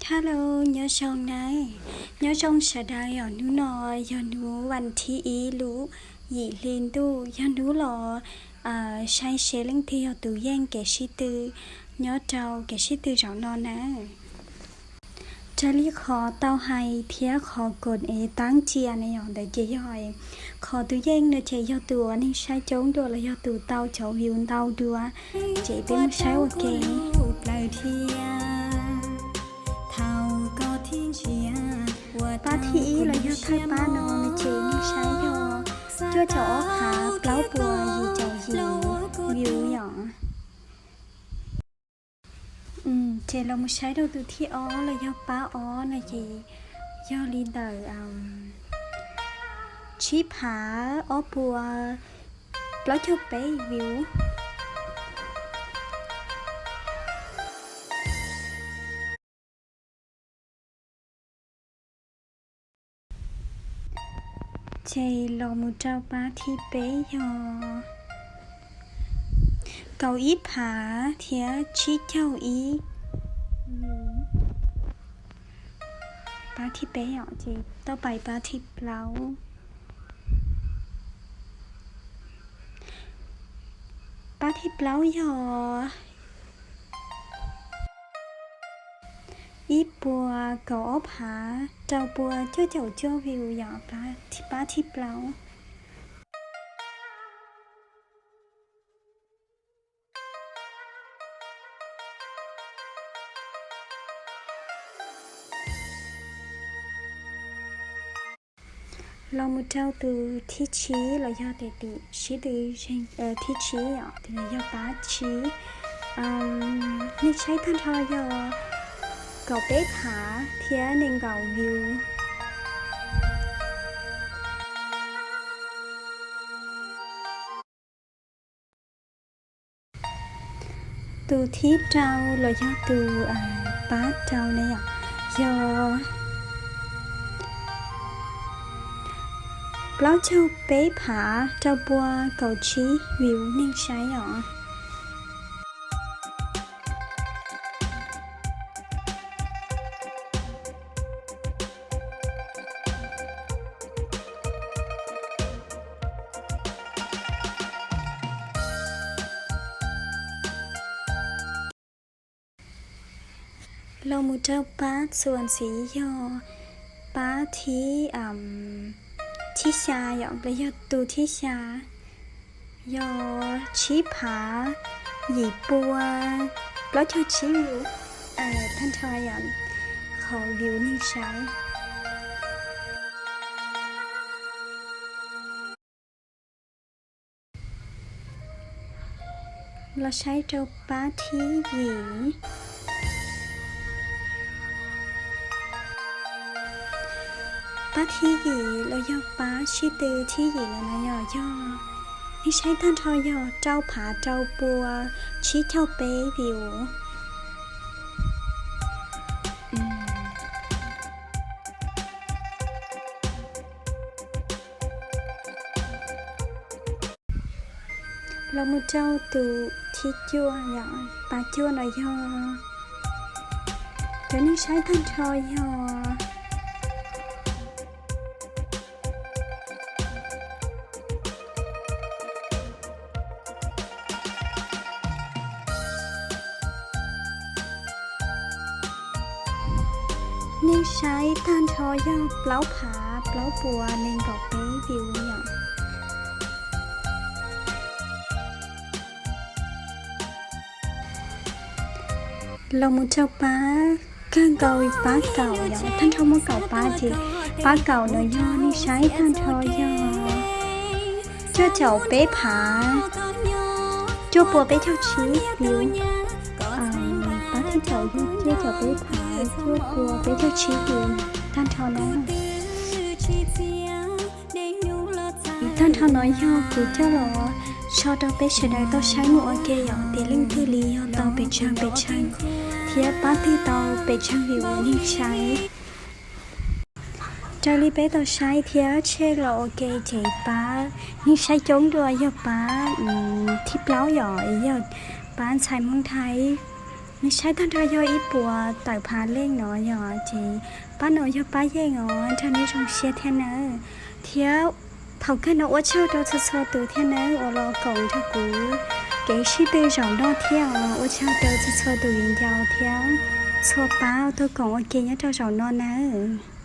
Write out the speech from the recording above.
Hello, nyob zoo nawb, nyob zoo sawv daws os. Hnub no yog hnub vas thib ib lub yim hli ntuj, yog hnub los saib seb leej twg yog tus yeej kev sib tw nyob rau kev sib tw zaum no nawb. Raws li qhov tau hais thiab qhov kod es tab cia na yog ntawd ces yog qhov tus yeej no ces yog tus uas neeg saib coob dua los yog tus tau cov view ntau dua. Ces peb mus saib ua ke. Pab thib ib los yog thawj pab no no ces neeg saib yog cuaj caum ob phav plaub puas yim caum yim view yom. Ces los mus saib rau tus thib ob los yog pab ob no ces yog li ntawm tsib phav ob puas plaub caug peb view. Ces los mus rau pab thib peb yog kaum ib phav thiab tsib caug ib. Pab thib peb os, ces tau pais pab thib plaub. Pab thib plaub yog ib puas kaum ob phav rau puas cuaj caum cuaj view yom, pab thib plaub. Los mus rau tus thib tsib los yog tes tim sib tw thib tsib os, tes yog pab tsib. Neeg saib tag nrho yog kaum peb phav thiab nees nkaum view. Tus thib rau los yog tus pab rau ne yom, yog plaub caug peb phav rau pua kaum tsib view neeg saib os. Los mus rau pab txuas ntxiv yog pab thib, thib xya yom, los yog tus thib xya, yog tsib phav yim pua plaub caug tsib view. Tag nrho yom, qhov view neeg saib. Los saib rau pab thib yim. Pab thib yim los yog pab sib tw thib yim no no yog, yog neeg saib tag nrho yog rau phav rau pua tsib caug peb view. Los mus rau tus thib cuaj yom, pab cuaj no yog cov neeg saib tag nrho yog neeg saib tag nrho yog plaub phav plaub puas nees nkaum peb view yom. Los mus rau pab kawg nkaus pab kaum yom, tag nrho muaj kaum pab ces pab kaum no yog neeg saib tag nrho yog cuaj caum peb phav cuaj pua peb caug tsib view. Pab thib kaum yog cuaj caum peb phav cuaj pua peb caug tsib view tag nrho na. Tag nrho no yog kuv coj los tso rau peb sawv daws tau saib mus ua ke yom, tias leej twg li yog tau pes tsawg pes tsawg thiab pab twg tau pes tsawg view neeg saib. Raws li peb tau saib thiab check los ua ke ces pab neeg saib coob dua yog pab thib plaub yom, yog pab ntxhais Hmoob Thaib. Nws saib tag nrho yog ib puas tawm phav leej no yog ces pab no yog pab yeej os, nrog nej zoo siab thiab nawb. Thiab thaum kawg no ua tsaug rau txhua txhua tus thiab nawb uas los koom nrog kuv kev sib tw zaum no thiab os. Ua tsaug rau txhua txhua tus viv ncaus thiab txhua pab tuaj koom ua ke nyob rau zaum no nawb.